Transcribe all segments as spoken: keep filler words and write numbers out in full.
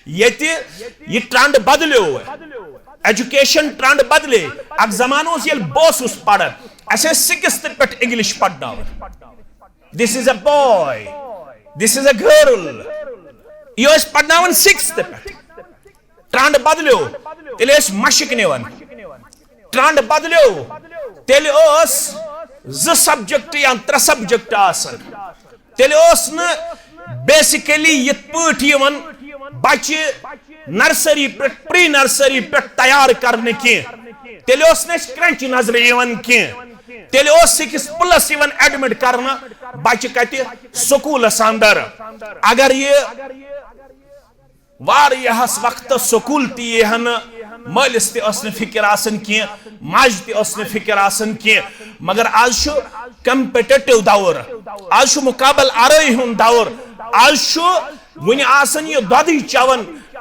ییٚتہِ یہِ turned بدلیو، education turned بدلے۔ اکھ زمانہٕ اوس، ییٚلہِ بہٕ اوسُس پران، اسہِ ٲسۍ سکستھ پٮ۪ٹھ انگلش پرناوان۔ This is a boy, this is a girl۔ یہِ ٲسۍ پرناوان سکستھ پٮ۪ٹھ۔ ٹرنڈ بدلیو، تیٚلہِ ٲسۍ مشق نِوان۔ ٹرنڈ بدلیو، تیٚلہِ ٲس زٕ سبجیکٹ یا ترٛےٚ سبجیکٹ آسان۔ تیٚلہِ اوس نہٕ بیسیکلی یِتھ پٲٹھۍ یِوان بچہِ نرسری پٮ۪ٹھ، پری نرسری پٮ۪ٹھ تیار کرنہٕ کینٛہہ۔ تیٚلہِ اوس نہٕ اَسہِ کرنچ نظرِ یِوان کینٛہہ۔ تیٚلہِ اوس سکس پلس یِوان ایڈمٹ کرنہٕ بچہِ کتہِ؟ سکوٗلس اندر۔ اگر یہِ واریاہس وقتس سکوٗل تہِ یی ہا نہٕ، مٲلِس تہِ ٲس نہٕ فکر آسان کینٛہہ، ماجہِ تہِ ٲس نہٕ فکر آسان کینٛہہ۔ مگر آز چھُ کمپیٹیٹو دور، آز چھُ مقابل آرٲیی ہُنٛد دور، آز چھُ وُنہِ آسان یہِ دۄدٕے چٮ۪وان،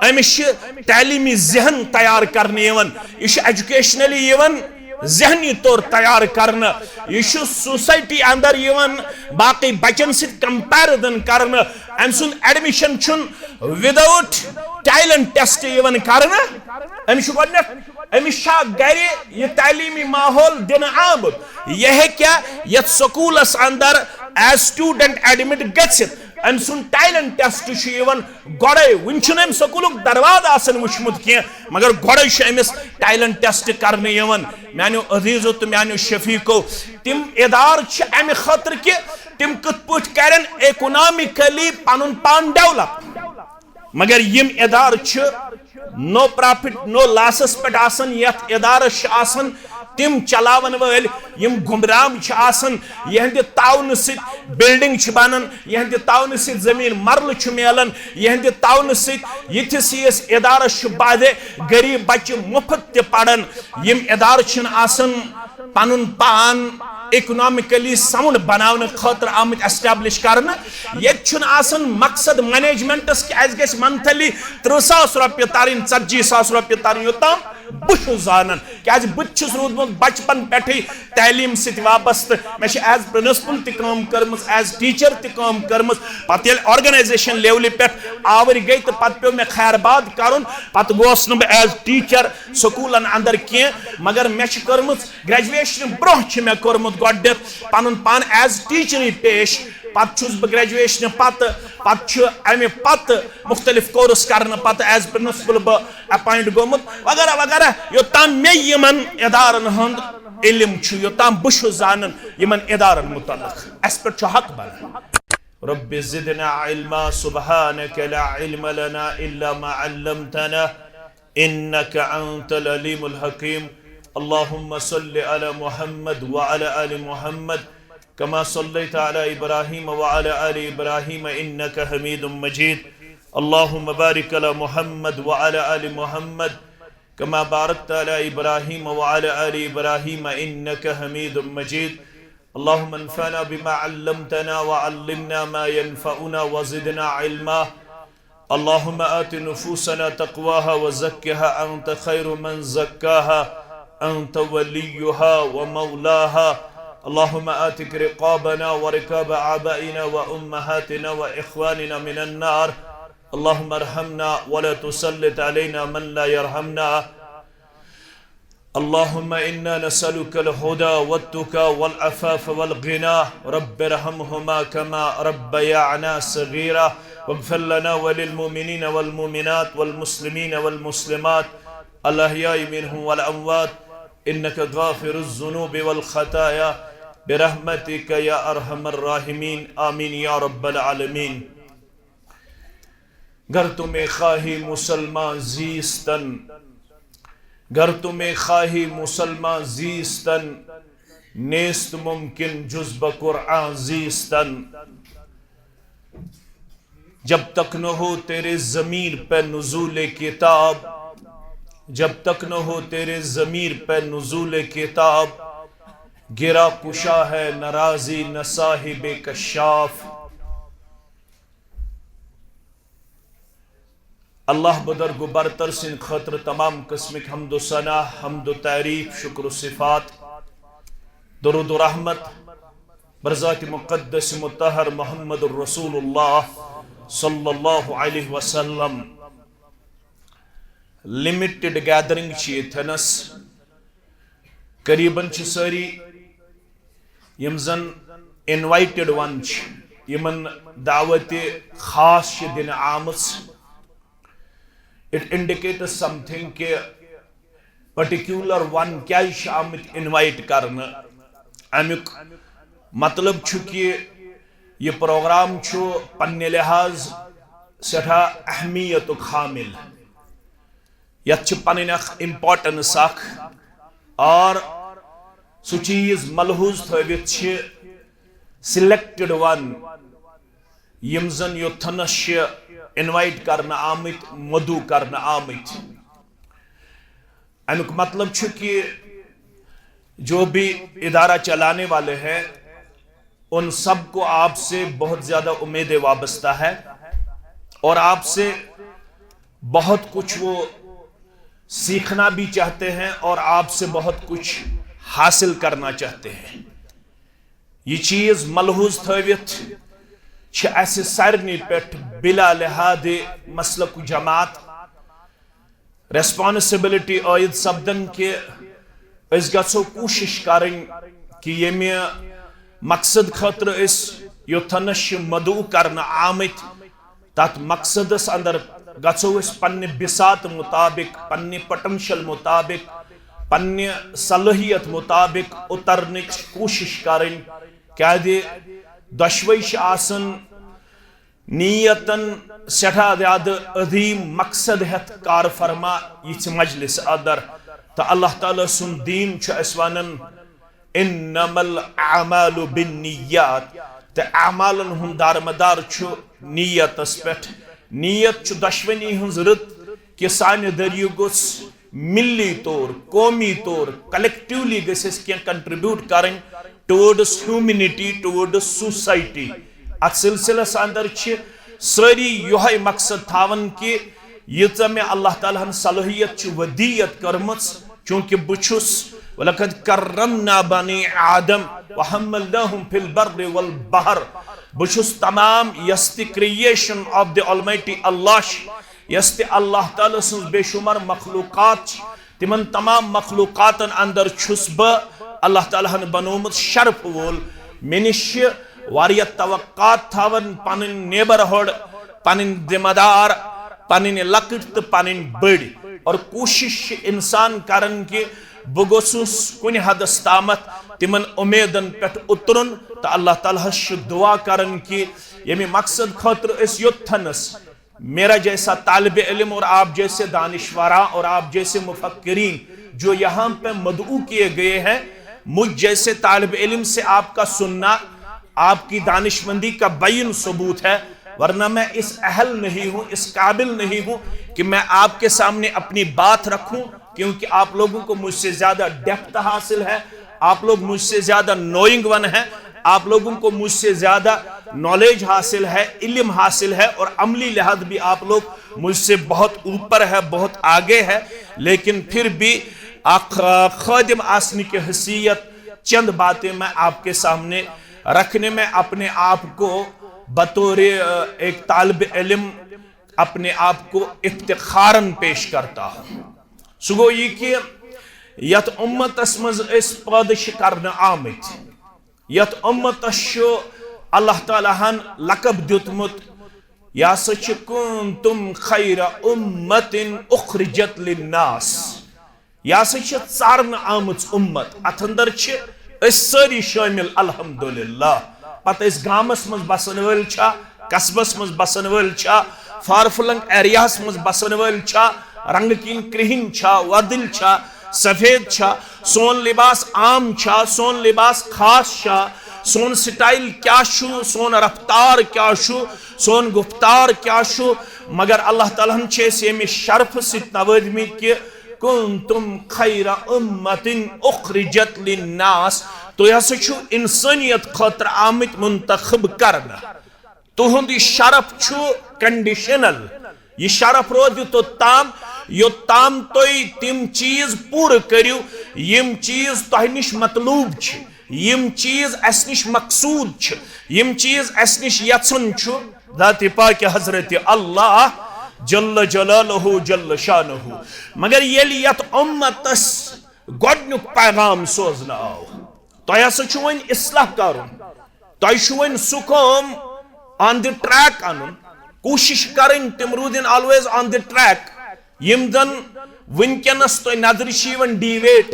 أمِس چھِ تعلیٖمی ذہن تیار کرنہٕ یِوان، یہِ چھُ ایجوکیشنلی یِوان ذہنی طور تیار کرنہٕ، یہِ چھُ سوسائٹی اندر یِوان باقٕے بچن سۭتۍ کمپیرزن کرنہٕ۔ أمۍ سُنٛد ایڈمیشن چھُنہٕ وداؤٹ ٹیلنٹ ٹیسٹ یِوان کرنہٕ۔ أمِس چھُ گۄڈٕنیتھ، أمِس چھا گرِ یہِ تعلیٖمی ماحول دِنہٕ آمُت؟ یہِ ہیٚکیا یتھ سکوٗلس اندر ایز اسٹوڈنٹ ایڈمٹ گٔژھِتھ؟ أمۍ سُنٛد ٹیلنٹ ٹیسٹ چھُ یِوان گۄڈے، وُنہِ چھُنہٕ أمۍ سکوٗلُک دروازٕ آسان وُچھمُت کینٛہہ، مگر گۄڈے چھُ أمِس ٹیلنٹ ٹیسٹ کرنہٕ یِوان۔ میانیو عزیزو تہٕ میانیو شفیقو، تِم ادارٕ چھِ امہِ خٲطرٕ کہِ تِم کِتھ پٲٹھۍ کرن اکنامکلی پنُن پان ڈیولپ۔ مگر یِم ادارٕ چھِ نو پرافٹ نو لاسس پٮ۪ٹھ آسان، یتھ ادارس چھِ آسان تِم چلاون وٲلۍ یِم گمرام چھِ آسان، یِہنٛدِ تعاونہٕ سۭتۍ بلڈنگ چھِ بنان، یِہنٛدِ تعاونہٕ سۭتۍ زمین مرلہٕ چھُ میلان، یِہنٛدِ تعاونہٕ سۭتۍ یِتھِس یِس ادارس چھُ بعضے غریب بچہِ مفت تہِ پران۔ یِم ادارٕ چھِنہٕ آسان پنُن پان اکنامکلی ساؤنڈ بناونہٕ خٲطرٕ آمٕتۍ ایسٹیبلش کرنہٕ۔ ییٚتہِ چھُنہٕ آسان مقصد مینجمنٹس کہِ اسہِ گژھِ منتھلی ترٕٛہ ساس رۄپیہِ ترٕنۍ، ژتجی ساس رۄپیہِ ترٕنۍ، یوٚتام بہٕ چھُس زانان، کیازِ بہٕ تہِ چھُس روٗدمُت بچپن پٮ۪ٹھٕے تعلیٖم سۭتۍ وابستہٕ۔ مےٚ چھِ ایز پرنسپل تہِ کٲم کٔرمٕژ، ایز ٹیچر تہِ کٲم کٔرمٕژ۔ پتہٕ ییٚلہِ آرگنائزیشن لیولہِ پٮ۪ٹھ آوٕرۍ گٔے تہٕ پتہٕ پیوٚو مےٚ خیر باد کرُن، پتہٕ گوس نہٕ بہٕ ایز ٹیچر سکوٗلن اندر کینٛہہ، مگر مےٚ چھِ کٔرمٕژ گریجویشنہٕ برونٛہہ چھِ مےٚ کوٚرمُت گۄڈٕنیتھ پنُن پان ایز ٹیچرٕے پیش۔ پتہٕ چھُس بہٕ گریجویشنہٕ پتہٕ، پتہٕ چھُ امہِ پتہٕ مختلف کورس کرنہٕ پتہٕ ایز پرنسپل بہٕ اپوینٹ گوٚمُت وغیرہ وغیرہ، یوٚتام مےٚ یِمن ادارن ہُنٛد علم چھُ، یوٚتام بہٕ چھُس زانان یِمن ادارن متعلق۔ اسہِ پٮ۪ٹھ چھُ حق بنان۔ رب زدنا علما، سبحانك لا علم لنا إلا ما علمتنا، إنك أنت العليم الحكيم. اللهم صل على محمد وعلى آل محمد كما صليت على إبراهيم وعلى آل إبراهيم إنك حميد مجيد. اللهم بارك على محمد وعلى آل محمد كما باركت على إبراهيم وعلى آل إبراهيم إنك حميد مجيد. اللهم انفعنا بما علمتنا وعلمنا ما ينفعنا وزدنا علما. اللهم آت نفوسنا تقواها وزكها أنت خير من زكاها أنت وليها ومولاها. اللهم آتك رقابنا ورقاب آبائنا وأمهاتنا وإخواننا من النار. اللهم ارحمنا ولا تسلط علينا من لا يرحمنا. اللهم إنا نسألك الهدى والتقى والعفاف والغنى. رب ارحمهما كما ربيانا صغيرا. واغفر لنا وللمؤمنين والمؤمنات والمسلمين والمسلمات الأحياء منهم والأموات إنك غافر الذنوب والخطايا برحمتك يا أرحم الراحمين. آمين يا رب العالمين. گر تو میں خواہی مسلمان زیستن، گر تو میں خواہی مسلمان زیستن، نیست ممکن جز بہ قرآن زیستن۔ جب تک نہ ہو تیرے ضمیر پہ نزول کتاب، جب تک نہ ہو تیرے ضمیر پہ نزول کتاب، گرا کشا ہے نہ رازی نہ صاحب کشاف۔ اللہ بزرگ و برتر سٕنٛدِ خٲطرٕ تمام قٕسمٕکۍ حمد و ثنا، حمد و تعریف، شکر و صفات، درود و رحمت بر ذات مقدس مطہر محمد رسول اللہ صلی اللہ علیہ وسلم۔ لمٹڈ گیدرنگ چھِ ییٚتھٮ۪نس۔ قریباً چھِ سٲری یِم زن انوائٹڈ ون چھِ، یِمن دعوت خاص چھِ دِنہٕ آمٕژ۔ It indicates something کہ پرٹیکولر ون کیازِ چھِ آمٕتۍ انوائٹ کرنہٕ۔ امیُک مطلب چھُ کہ یہِ پروگرام چھُ پننہِ لحاظ سٮ۪ٹھاہ اہمیتُک حامل۔ یتھ چھِ پنٕنۍ اکھ امپورٹنس اکھ، اور سُہ چیز ملحوظ تھٲوِتھ چھِ سلیکٹڈ ون، یِم زن یوٚتھنس چھِ انوائٹ کرنہٕ آمٕتۍ، مدعو کرنہٕ آمٕتۍ۔ امیُک مطلب چھُ کہ جو بھی ادارہ چلانے والے ہیں، ان سب کو آپ سے بہت زیادہ امیدیں وابستہ ہے اور آپ سے بہت کچھ وہ سیکھنا بھی چاہتے ہیں اور آپ سے بہت کچھ حاصل کرنا چاہتے ہیں۔ یہ چیز ملحوظ تھٲوِتھ چھِ اسہِ سارنٕے پٮ۪ٹھ بلا لحاظ مسلک و جماعت ریسپانسبلٹی عائد سپدان کہ أسۍ گژھو کوٗشِش کرٕنۍ کہ ییٚمہِ مقصد خٲطرٕ أسۍ یوٚتھنس چھِ مدعو کرنہٕ آمٕتۍ، تتھ مقصدس اندر گژھو أسۍ پننہِ بساط مطابق، پننہِ پوٹینشل مطابق، پننہِ صلٲحیت مطابق اُترنٕچ کوٗشِش کرٕنۍ۔ کیازِ دۄشوے چھِ آسان نیتن سٮ۪ٹھاہ زیادٕ عظیم مقصد ہٮ۪تھ کار فرما یِژھِ مجلس اندر۔ تہٕ اللہ تعالیٰ سُنٛد دیٖن چھُ اَسہِ ونان، "انما الاعمال بالنیات"، تہٕ اعمالن ہُنٛد دارمدار چھُ نیتس پٮ۪ٹھ۔ نیت چھُ دۄشوٕنی ہٕنٛز رٕت کہ سانہِ ذٔریعہٕ گوٚژھ ملی طور، قومی طور، کلیکٹیولی گٔژھۍ أسۍ کینٛہہ کنٹریبیوٹ کرٕنۍ ٹوورڈس ہیومینٹی، ٹوورڈس سوسائٹی۔ اتھ سلسلس اندر چھِ سٲری یۄہے مقصد تھاوان کہ ییٖژاہ مےٚ اللہ تعالیٰ ہن صلٲحیت چھِ ودیت کٔرمٕژ، چونکہ بہٕ چھُس، "ولقد کرمنا بنی آدم وحملناہم فی البر والبحر"، بہٕ چھُس تمام یۄس تہِ creation of the Almighty Allah چھِ، یۄس تہِ اللہ تعالیٰ سٕنٛز بے شمار مخلوقات چھِ، تِمن تمام مخلوقاتن اندر چھُس بہٕ اللہ تعالیٰ ہن بنوومُت شرف وول۔ مےٚ نِش چھِ واریاہ توقعات تھاوان پنٕنۍ نیبرہڈ، پنٕنۍ ذمہ دار، پنٕنۍ لۄکٕٹۍ تہٕ پنٕنۍ بٔڑۍ، اور کوٗشِش چھِ انسان کران کہ بہٕ گوٚژھُس کُنہِ حدس تامتھ تِمن امیدن پٮ۪ٹھ اُترُن۔ تہٕ اللہ تعالیٰ ہس چھِ دعا کران کہ ییٚمہِ مقصد خٲطرٕ أسۍ یوٚتتھنس میرا جیسا طالب علم اور آپ جیسے دانشوراں اور آپ جیسے مفکرین جو یہاں پہ مدعو کیے گئے ہیں، مجھ جیسے طالب علم سے آپ کا سننا آپ کی دانشمندی کا بین ثبوت ہے، ورنہ میں اس اہل نہیں ہوں، اس قابل نہیں ہوں کہ میں آپ کے سامنے اپنی بات رکھوں، کیونکہ آپ لوگوں کو مجھ سے زیادہ ڈیپتھ حاصل ہے، آپ لوگ مجھ سے زیادہ نوئنگ ون ہیں، آپ لوگوں کو مجھ سے زیادہ نالج حاصل ہے، علم حاصل ہے، اور عملی لحاظ بھی آپ لوگ مجھ سے بہت اوپر ہے، بہت آگے ہے، لیکن پھر بھی اکھ خادم آسنہٕ کہِ حیثیت چند باتیں میں آپ کے سامنے رکھنے میں اپنے آپ کو بطور ایک طالب علم اپنے آپ کو افتخارن پیش کرتا ہوں۔ سُہ گوٚو یہِ کہِ یتھ اُمتس منٛز أسۍ پٲدٕ چھِ کرنہٕ آمٕتۍ، یتھ اُمتس چھُ اللہ تعالیٰ ہن لقب دیُتمُت، یہِ ہسا چھِ "کنتم خیر امت اخرجت للناس"، یہِ ہسا چھِ ژارنہٕ آمٕژ اُمت، اتھ اندر چھِ أسۍ سٲری شٲمِل الحمدللہ۔ پتہٕ أسۍ گامس منٛز بسن وٲلۍ چھا، قصبس منٛز بسن وٲلۍ چھا، فار فلنگ ایریاہس منٛز بسن وٲلۍ چھا، رنگہٕ کِنۍ کرٛہِنۍ چھا، وۄدٕلۍ چھا، سفید چھا، سون لباس عام چھا، سون لباس خاص چھا، سون سٹائل کیٛاہ چھُ، سون رفتار کیٛاہ چھُ، سون گفتار کیٛاہ چھُ، مگر اللہ تعالیٰ ہن چھِ أسۍ ییٚمہِ شرفہٕ سۭتۍ نوٲزمٕتۍ کہِ "کنتم خیر امت اخرجت للناس"، تُہۍ ہسا چھِو انسٲنیت خٲطرٕ آمٕتۍ منتخب کرنہٕ۔ تُہُنٛد یہِ شرف چھُ کنڈیشنل۔ یہِ شرف روزِ توٚتام، یوٚتام تُہۍ تِم چیٖز پوٗرٕ کٔرِو، یِم چیٖز تۄہہِ نِش مطلوب چھِ، یِم چیٖز اَسہِ نِش مقصوٗد چھِ، یِم چیٖز اَسہِ نِش یَژھُن چھُ۔ ذاتِ پاکِ حضرت اللہ، جل جلالہ جل شانہ۔ مگر ییٚلہِ یتھ امتس گۄڈنیُک پیغام سوزنہٕ آو، تۄہہِ ہسا چھُ وۄنۍ اصلاح کرُن، تۄہہِ چھُ وۄنۍ سُہ قوم on the track انُن، کوٗشش کرٕنۍ تِم روٗدِن always on the track، یِم زن وٕنکیٚنس تۄہہِ نظرِ چھِ یِوان deviate،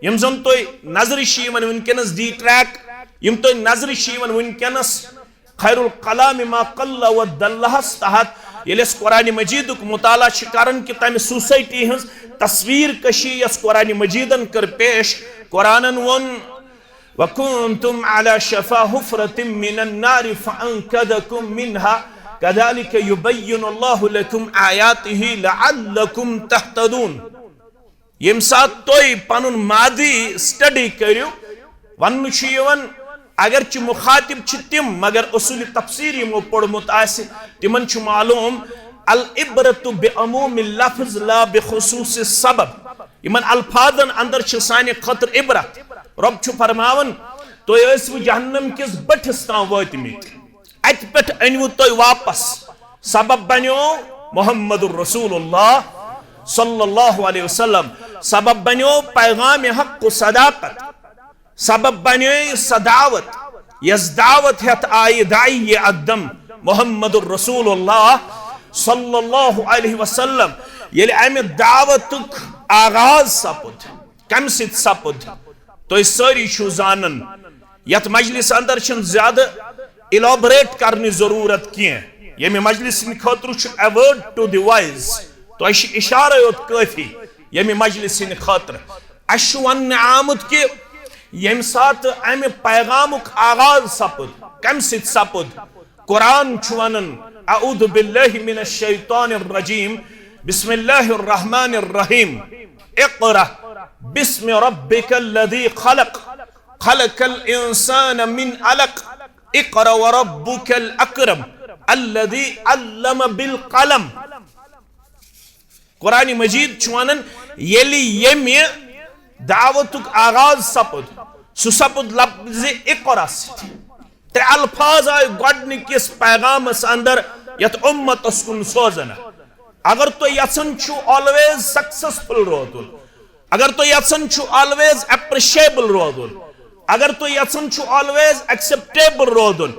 یِم زن تۄہہِ نظرِ چھِ یِوان وٕنکیٚنس detract، یِم تۄہہِ نظرِ چھِ یِوان وٕنکیٚنس خیر الکلام ما قل و دلہس تحت، ییٚلہِ أسۍ قرآن مجیدُک مطالعہ چھِ کران کہِ تمہِ society ہٕنٛز تصویر کشی یۄس قرآن مجیدن کٔر پیش، قرآنن ووٚن، وَكُنتُمْ عَلَى شَفَا حُفْرَةٍ مِّنَ النَّارِ فَأَنْقَذَكُمْ مِنْهَا كَذَلِكَ يُبَيِّنُ اللَّهُ لَكُمْ آيَاتِهِ لَعَلَّكُمْ تَهْتَدُونَ۔ ییٚمہِ ساتہٕ تُہۍ پنُن ماضی study کٔرِو، وننہٕ چھُ یِوان، اگرچہِ مخاطب چھِ تِم، مگر اصوٗلِ تفسیر یِمو پوٚرمُت آسہِ، تِمن چھُ معلوم، العبرة بعموم اللفظ لا بخصوص السبب۔ یِمن الفاظن اندر چھِ سانہِ خٲطرٕ عبرت۔ رۄب چھُ فرماوان، تُہۍ ٲسوٕ جہنم کِس بٔٹھِس تام وٲتمٕتۍ، اتہِ پٮ۪ٹھ أنِوٕ تُہۍ واپس۔ سبب بنیو محمد رسول اللہ صلی اللہ علیہ وسلم، سبب بنیو پیغام حق و صداقت، سبب بنیو سۄ دعوت، یۄس دعوت ہٮ۪تھ آیہِ داعی اقدم محمد رسول اللہ صلی اللہ علیہ وسلم۔ ییٚلہِ امہِ دعوتُک آغاز سپُد، کمہِ سۭتۍ سپُد؟ تُہۍ سٲری چھِو زانان، یتھ مجلس اندر چھِنہٕ زیادٕ elaborate کرنٕچ ضروٗرت کینٛہہ۔ ییٚمہِ مجلس ہٕنٛدِ خٲطرٕ چھُ a word to the wise، تۄہہِ چھُ اشارے یوت کٲفی ییٚمہِ مجلس ہٕنٛدِ خٲطرٕ۔ اسہِ چھُ وننہٕ آمُت کہِ ییٚمہِ ساتہٕ امہِ پیغامُک آغاز سپُد، کمہِ سۭتۍ سپُد؟ قرآن چھُ ونان، اعوذ باللہ من الشیطان الرجیم، بسم اللہ الرحمن الرحیم، اقرأ باسم ربک الذی خلق، خلق الانسان من علق، اقرأ وربک الاکرم، الذی علم بالقلم۔ قرآن مجید چھُ ونان، ییٚلہِ ییٚمہِ دعوتُک آغاز سپُد، سُہ سپُد لفظِ اقرأ سۭتۍ۔ ترٛےٚ الفاظ آیہِ گۄڈنِکِس پیغامس اندر یتھ امتس کُن سوزنہٕ۔ اگر تُہۍ یژھان چھِو always successful روزُن، اگر تُہۍ یژھان چھِو always appreciable روزُن، اگر تُہۍ یژھان چھِو always acceptable روزُن،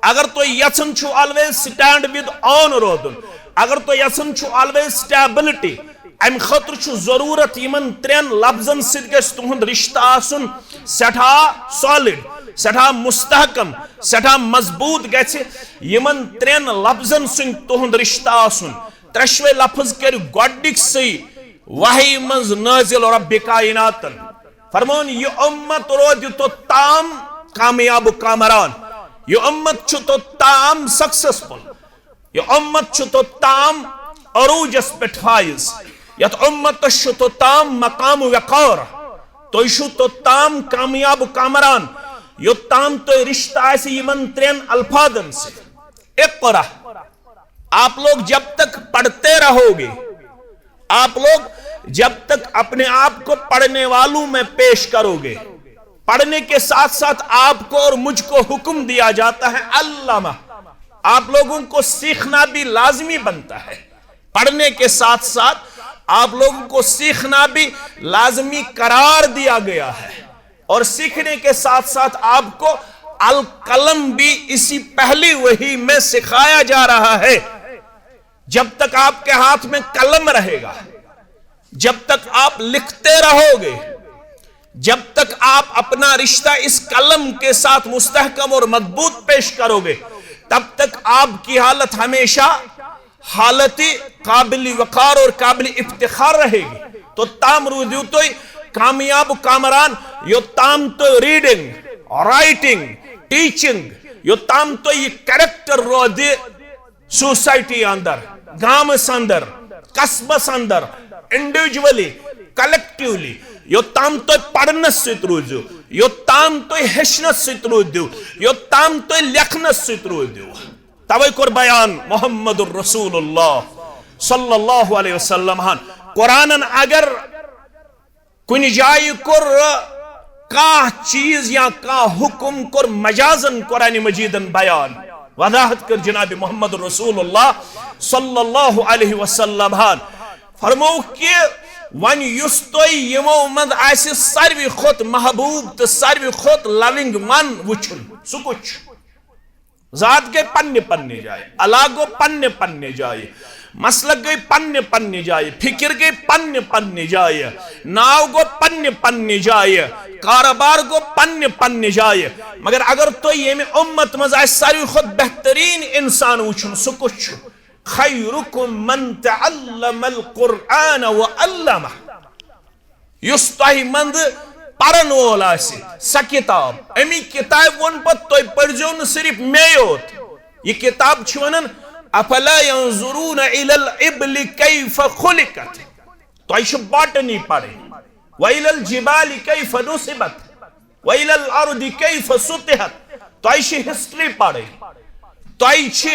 اگر تُہۍ یژھان چھِو always stand with on روزُن، اگر تُہۍ یژھان چھِو always stability، امہِ خٲطرٕ چھُ ضروٗرت یِمن ترٛٮ۪ن لفظن سۭتۍ گژھِ تُہُنٛد رشتہٕ آسُن سٮ۪ٹھاہ solid، سٮ۪ٹھاہ مستحکم، سٮ۪ٹھاہ مضبوٗط گژھِ یِمن ترٛٮ۪ن لفظن سۭتۍ تُہُنٛد رشتہٕ آسُن۔ ترٛٮ۪شوَے لفظ کٔرۍ گۄڈنِکسٕے وحی منٛز نٲزِل رب کائناتن۔ فرمون، یہِ اُمت روزِ توٚتام کامیاب و کامران، یہِ اُمت چھُ توٚتام successful، یہِ اُمت چھُ توٚتام عروجس پٮ۪ٹھ فائز، یتھ اُمتس چھُ توٚتام مقام وقار، تُہۍ چھِو توٚتام کامیاب و کامران، یوٚتام تۄہہِ رشتہٕ آسہِ یِمن ترٛٮ۪ن الفاظن سۭتۍ۔ اقرأ، آپ لوگ جب تک پڑھتے رہو گے، آپ لوگ جب تک اپنے آپ کو پڑھنے والوں میں پیش کرو گے، پڑھنے کے ساتھ ساتھ آپ کو اور مجھ کو حکم دیا جاتا ہے، علمہ، آپ لوگوں کو سیکھنا بھی لازمی بنتا ہے۔ پڑھنے کے ساتھ ساتھ آپ لوگوں کو سیکھنا بھی لازمی قرار دیا گیا ہے، اور سیکھنے کے ساتھ ساتھ آپ کو القلم بھی اسی پہلی وحی میں سکھایا جا رہا ہے۔ جب تک آپ کے ہاتھ میں قلم رہے گا، جب تک آپ لکھتے رہو گے، جب تک آپ اپنا رشتہ اس قلم کے ساتھ مستحکم اور مضبوط پیش کرو گے، تب تک آپ کی حالت ہمیشہ حالت قابل وقار اور قابل افتخار رہے گی۔ توٚتام روٗزِو تُہۍ کامیاب کامران، یوٚتام تُہۍ reading، writing، teaching، یوٚتام تُہۍ یہِ character روزِ society اندر، گامس اندر، قصبس اندر، individually، collectively، یوٚتام تُہۍ پرنس سۭتۍ روٗزِو، یوٚتام تُہۍ ہیٚچھنس سۭتۍ روٗزِو، یوٚتام تُہۍ لیکھنس سۭتۍ روٗزِو۔ توے کوٚر بیان محمد رسول اللہ صلی اللہ علیہ وسلم ہن۔ قرآنن اگر کُنہِ جایہِ کوٚر کانٛہہ چیٖز یا کانٛہہ حُکم کوٚر مجازن قرآن مجیدن بیان، وضاحت کٔر جناب محمد رسول اللہ صلی اللہ علیہ وسلم ہن۔ فرمووُکھ کہ وۄنۍ یُس تۄہہِ یِمو منٛز آسہِ ساروی کھۄتہٕ محبوب تہٕ ساروی کھۄتہٕ loving one وٕچھُن، سُہ کُس چھُ؟ ذات گٔے پننہِ پننہِ جایہِ، علاقہٕ گوٚو پننہِ پننہِ جایہِ، مسلک گٔے پننہِ پننہِ جایہِ، فکر گٔے پننہِ پننہِ جایہِ، ناو گوٚو پننہِ پننہِ جایہِ، کارٕبار گوٚو پننہِ پننہِ جایہِ۔ مگر اگر تۄہہِ ییٚمہِ اُمت منٛز آسہِ ساروی کھۄتہٕ بہتریٖن انسان وٕچھُن، سُہ کُس چھُ؟ خیرکم من تعلم القرآن وعلمہ۔ یُس تۄہہِ منٛز پرن وول آسہِ، سۄ کتاب، امی کتابہِ ووٚن پتہٕ، تُہۍ پٔرزیو نہٕ صرف مے یوت۔ یہِ کتاب چھِ ونان، افلا ينظرون الى الابل كيف خلقت۔ تۄہہِ چھِ باٹنی پرٕنۍ۔ والى الجبال كيف نصبت۔ والى الارض كيف سطحت۔ تۄہہِ چھِ ہسٹری پرٕنۍ۔ تۄہہِ چھِ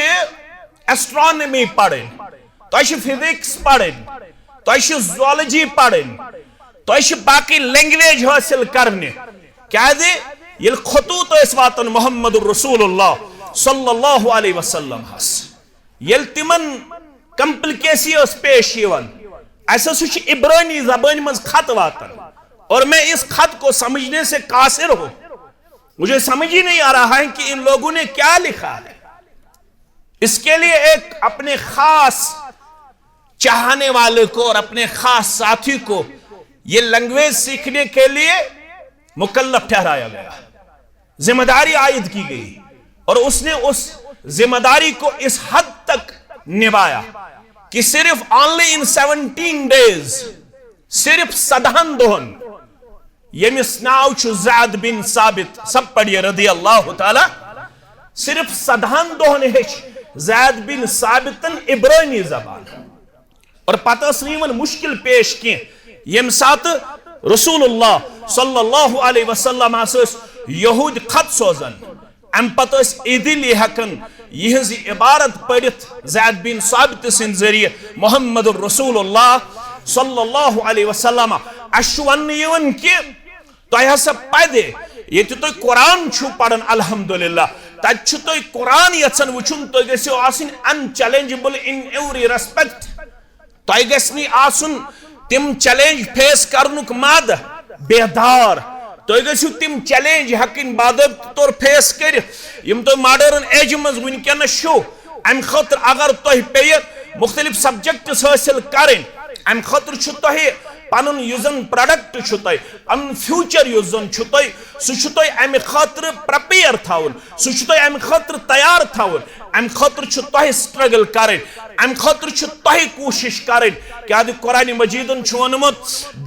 ایسٹرانومی پرٕنۍ۔ تۄہہِ چھِ فزکس پرٕنۍ۔ تۄہہِ چھِ زولوجی پرٕنۍ۔ تۄہہِ چھِ باقٕے لینگویج حٲصِل کرنہِ۔ کیازِ؟ ییٚلہِ خطوط ٲسۍ واتان محمد رسول اللہ صلی اللہ علیہ وسلم ہس، ییٚلہِ تِمن کمپلیکیسی ٲس پیش یِوان، اسہِ ہسا چھُ عبرانی زبٲنۍ منٛز خط واتان، اور میں اس خط کو سمجھنے سے قاصر ہوں، مجھے سمجھ ہی نہیں آ رہا ہے کہ ان لوگوں نے کیا لکھا ہے۔ اس کے لیے ایک اپنے خاص چاہنے والے کو اور اپنے خاص ساتھی کو یہ لینگویج سیکھنے کے لیے مکلف ٹھہرایا گیا، ذمہ داری عائد کی گئی، اور اس نے اس ذمہ داری کو اس حد تک نبھایا کہ صرف only in seventeen days، صرف سدہن دۄہن، ییٚمِس ناو چھُ زید بن ثابت، سب پڑھیے، رضی اللہ تعالی، صرف سدہن دۄہن ہیٚچھ زید بن ثابتن عبرانی زبان۔ اور پتہٕ ٲس نہٕ یِمن مُشکِل پیش کینٛہہ۔ ییٚمہِ ساتہٕ رسول اللہ صلی اللہ علیہ وسلم ہس ٲسۍ یہوٗدۍ خط سوزان، امہِ پتہٕ ٲسۍ ایٖزیلی ہٮ۪کان یِہٕنٛز یہِ عبارت پٔرِتھ زید بن ثابت سٕنٛدِ ذٔریعہٕ محمد رسول اللہ صلی اللہ علیہ وسلم۔ اَسہِ چھُ وننہٕ یِوان کہِ تۄہہِ ہسا پزِ، ییٚتہِ تُہۍ قرآن چھِو پران، الحمدللہ، تتہِ چھُ تُہۍ قرآن یژھان وٕچھُن، تُہۍ گٔژھِو آسٕنۍ unchallengeable in every respect۔ تۄہہِ گژھِ نہٕ آسُن تِم چیلنج فیس کرنُک مادٕ، بیدار۔ تُہۍ گٔژھِو تِم چیلنج ہٮ۪کٕنۍ باضٲبطہٕ طور فیس کٔرِتھ، یِم تُہۍ ماڈرن ایجہِ منٛز وٕنکیٚنس چھِو۔ امہِ خٲطرٕ اگر تۄہہِ پیٚیہِ مُختٔلِف سبجیکٹس حٲصِل کرٕنۍ، امہِ خٲطرٕ چھُ تۄہہِ پنُن یُس زن پروڈکٹ چھُ تۄہہِ، پنُن فیوچر یُس زن چھُ تۄہہِ، سُہ چھُ تۄہہِ امہِ خٲطرٕ پریپیئر تھاوُن، سُہ چھُ تۄہہِ امہِ خٲطرٕ تیار تھاوُن، امہِ خٲطرٕ چھُ تۄہہِ سٹرگل کرٕنۍ، امہِ خٲطرٕ چھُ تۄہہِ کوٗشش کرٕنۍ۔ کیازِ قرآن مجیدن چھُ ووٚنمُت،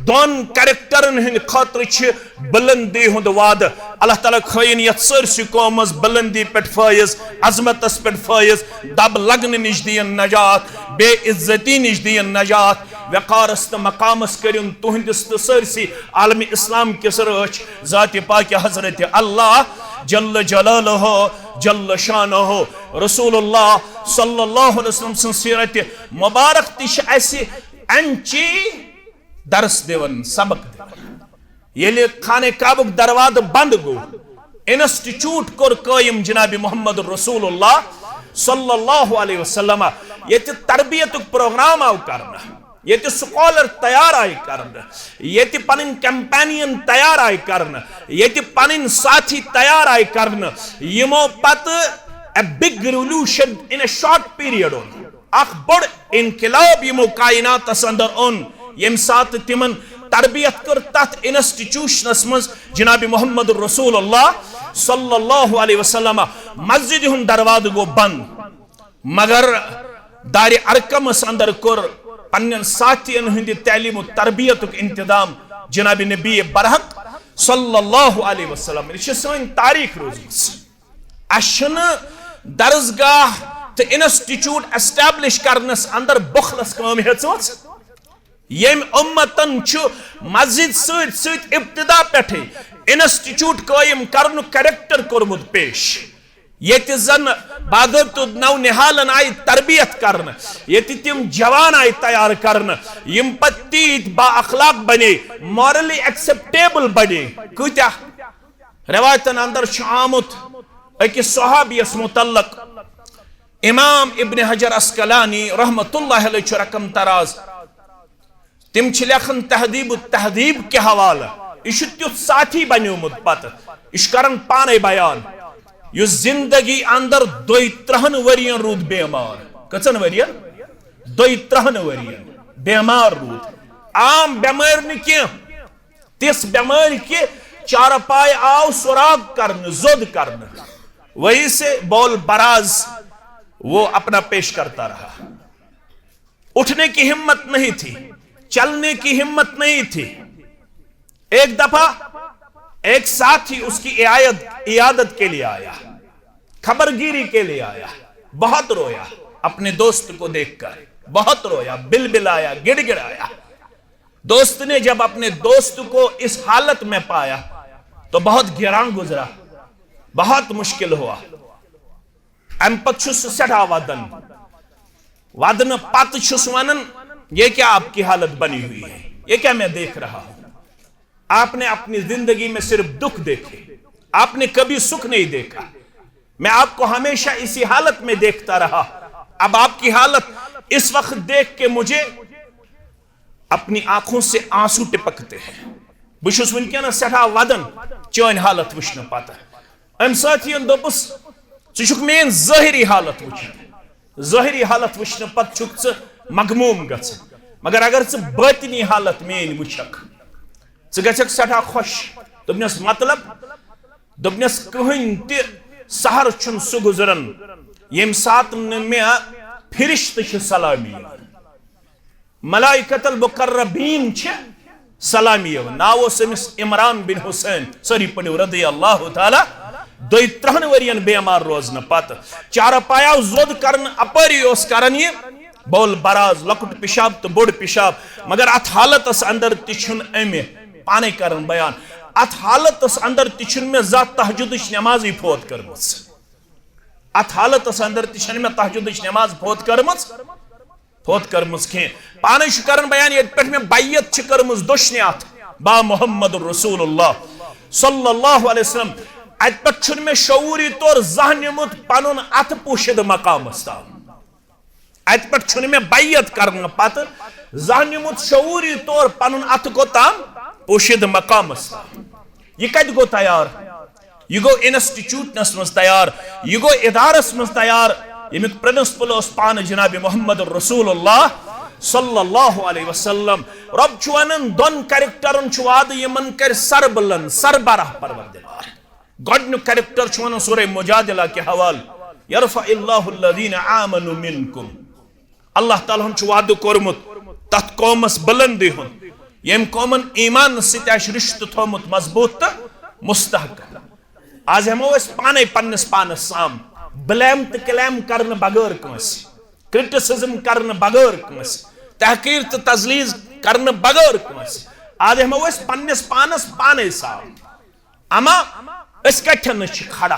دۄن کریکٹرن ہٕنٛدِ خٲطرٕ چھِ بلندی ہُنٛد وعدٕ۔ اللہ تعالیٰ کھٲیِن یتھ سٲرسٕے قومس بلندی پٮ۪ٹھ فٲیض، عظمتس پٮ۪ٹھ فٲیض، دب لگنہٕ نِش دِیِن نجات، بے عزتی نِش دِیِن نجات، وقارس تہٕ مقامس کٔرِن تُہنٛدِس تہٕ سٲرسٕے عالم اسلام کِس رٲچھ ذاتِ پاکِ حضرت اللہ جل جلالہ جل شانہ۔ رسول اللہ صلی اللہ علیہ وسلم سٕنٛز سیرت مبارک تہِ چھِ اسہِ امچی درس دِوان، سبق دِوان۔ ییٚلہِ خانہ کعبُک دروازٕ بند گوٚو، انسٹیٹیوٹ کوٚر قٲیِم جناب محمد رسول اللہ صلی اللہ علیہ وسلم، ییٚتہِ تربیتُک پروگرام آو کرنہٕ، ییٚتہِ سکالر تیار آیہِ کرنہٕ، ییٚتہِ پنٕنۍ کمپینین تیار آیہِ کرنہٕ، ییٚتہِ پنٕنۍ ساتھی تیار آیہِ کرنہٕ، یِمو پتہٕ a big revolution in a short period اوٚن۔ اکھ بوٚڑ انقلاب یِمو کائناتس اندر اوٚن، ییٚمہِ ساتہٕ تِمن تربیت کٔر تتھ انسٹیٹیوشنس منٛز جناب محمد رسول اللہ صلی اللہ علیہ وسلم۔ مسجد ہُنٛد دروازٕ گوٚو بند، مگر دارِ ارقمس اندر کوٚر پننٮ۪ن ساتھین ہٕنٛدِ تعلیم و تربیتُک انتظام جناب نبی برحق صلی اللہ علیہ وسلم۔ یہِ چھِ سٲنۍ تاریخ روٗزمٕژ۔ اسہِ چھُنہٕ درسگاہ تہٕ انسٹیٹیوٹ ایسٹیبلش کرنس اندر بخلس کٲم ہیژمٕژ۔ ییٚمۍ اُمتن چھُ مسجد سۭتۍ سۭتۍ ابتدا پٮ۪ٹھٕے انسٹیٹیوٹ قٲیِم کرنُک کریکٹر کوٚرمُت پیش، ییٚتہِ زن باضٲبطہٕ نو نہالن آیہِ تربیت کرنہٕ، ییٚتہِ تِم جوان آیہِ تیار کرنہٕ، یِم پتہٕ تیٖتۍ با اخلاق بنے، مارلی ایکسپٹیبل بنے۔ کۭتیاہ روایتن اندر چھُ آمُت أکِس صحابیس متعلق، امام ابن حجر عسقلانی رحمت اللہ علیہ چھُ رقم تراز۔ تِم چھِ لیکھان تہذیب التہذیب کہِ حوالہٕ، یہِ چھُ تیُتھ ساتھی بنیومُت پتہٕ، یہِ چھُ کران پانے بیان، یُس زندگی اندر دۄیہِ ترٕہن ؤرین روٗد بیمار۔ کٔژن ؤرین؟ دۄیہِ ترٕہن ؤرین بیمار روٗد۔ عام بیمٲرۍ نہٕ کینٛہہ، تِژھ بیمٲرۍ کہِ چارپاے آو سراغ کرنہٕ، زوٚد کرنہٕ۔ وہی سے بول براز وہ اپنا پیش کرتا رہا۔ اٹھنے کی ہمت نہیں تھی، چلنے کی ہمت نہیں تھی۔ ایک دفعہ ایک ساتھی اس کی عیادت، عیادت کے لیے آیا، خبرگیری کے لیے آیا، بہت رویا اپنے دوست کو دیکھ کر، بہت رویا، بلبلایا، گڑ گڑایا۔ دوست نے جب اپنے دوست کو اس حالت میں پایا تو بہت گراں گزرا، بہت مشکل ہوا۔ امہِ پتہٕ چھُ سُہ سٮ۪ٹھاہ وَدان۔ وَدنہٕ پتہٕ چھُس وَنان، "یہ کیا آپ کی حالت بنی ہوئی ہے؟ یہ کیا میں دیکھ رہا ہوں؟" آپ نے اپنی زندگی میں صرف دکھ دیکھے، آپ نے کبھی سکھ نہیں دیکھا۔ میں آپ کو ہمیشہ اسی حالت میں دیکھتا رہا۔ اب آپ کی حالت اس وقت دیکھ کے مجھے اپنی آنکھوں سے آنسو ٹپکتے ہیں۔ بہٕ چھُس وٕنکیٚنَس سٮ۪ٹھاہ وَدان چٲنۍ حالت وٕچھنہٕ پتہٕ۔ أمۍ ساتھیَن دوٚپُس، "ژٕ چھُکھ میٲنۍ ظٲہری حالت وٕچھان۔ ظٲہری حالت وٕچھنہٕ پتہٕ چھُکھ ژٕ مغموم گژھان، مگر اگر ژٕ باطنی حالت میٲنۍ وٕچھکھ، ژٕ گژھکھ سٮ۪ٹھاہ خۄش۔" دوٚپنَس، "مطلب؟" دوٚپنَس، "کٕہٕنۍ تہِ سحر چھُنہٕ سُہ گُزران، ییٚمہِ ساتہٕ نہٕ مےٚ فرشتہٕ چھِ سلامی یِوان، ملائکۃ المقربین چھِ سلامی یِوان۔" ناو اوس أمِس عمران بن حسین، سٲری پٔرِو، رضی اللہ تعالیٰ۔ دۄیہِ ترٕہن ؤرین بیمار روزنہٕ پتہٕ چارپایاو زوٚد کرنہٕ اپٲری اوس کران یہِ بول براز، لۄکُٹ پِشاب تہٕ بوٚڑ پِشاب، مگر اتھ حالتس اندر تہِ چھُنہٕ أمۍ پانے کران بیان، اتھ حالتس اندر تہِ چھُنہٕ مےٚ زانٛہہ تہجدٕچ نمازٕے فوت کٔرمٕژ۔ اتھ حالتس اندر تہِ چھنہٕ مےٚ تہجدٕچ نماز فوت کٔرمٕژ، فوت کٔرمٕژ کینٛہہ۔ پانے چھُ کران بیان، ییٚتہِ پٮ۪ٹھ مےٚ بیعت چھِ کٔرمٕژ دٔچھنہِ اتھٕ، با محمد رسول اللہ صلی اللہ علیہ وسلم، اتہِ پٮ۪ٹھ چھُنہٕ مےٚ شعوٗری طور زانٛہہ نیوٗمُت پنُن اتھٕ پوشیدٕ مقامس تام۔ اتہِ پٮ۪ٹھ چھُنہٕ مےٚ بیعت کرنہٕ پتہٕ زانٛہہ نیوٗمُت شعوٗری طور پنُن اتھٕ کوٚت تام؟ پوشیدٕ مقامس تام۔ یہِ کتہِ گوٚو تیار؟ یہِ گوٚو انسٹیٹیوٹنس منٛز تیار، یہِ گوٚو ادارس منٛز تیار، ییٚمیُک پرنسپل اوس پانہٕ جناب محمد رسول اللہ صلی اللہ علیہ وسلم۔ رب چھُ ونان، دۄن کریکٹرن چھُ وعدٕ، یِمن کرِ سربلند، سربراہ پروردگار۔ گۄڈٕنیُک کریکٹر چھُ ونان سورہ مجادلہ کہِ حوالہٕ، "یرفع اللہ الذین آمنوا منکم۔" اللہ تعالیٰ ہن چھُ وعدٕ کوٚرمُت تتھ قومس بلندی ہُنٛد، ییٚمۍ قومن ایمان سۭتۍ آسہِ رشتہٕ تھوٚومُت مضبوط تہٕ مستحکم۔ آز ہٮ۪مو أسۍ پانے پننِس پانس سام، بلیم تہٕ کلیم کرنہٕ بغٲر کٲنٛسہِ، کرٹیسزم کرنہٕ بغٲر کٲنٛسہِ، تحقیر تہٕ تذلیل کرنہٕ بغٲر کٲنٛسہِ۔ آز ہٮ۪مو أسۍ پننِس پانس پانے سام۔ اما أسۍ کتھن چھِ کھڑا؟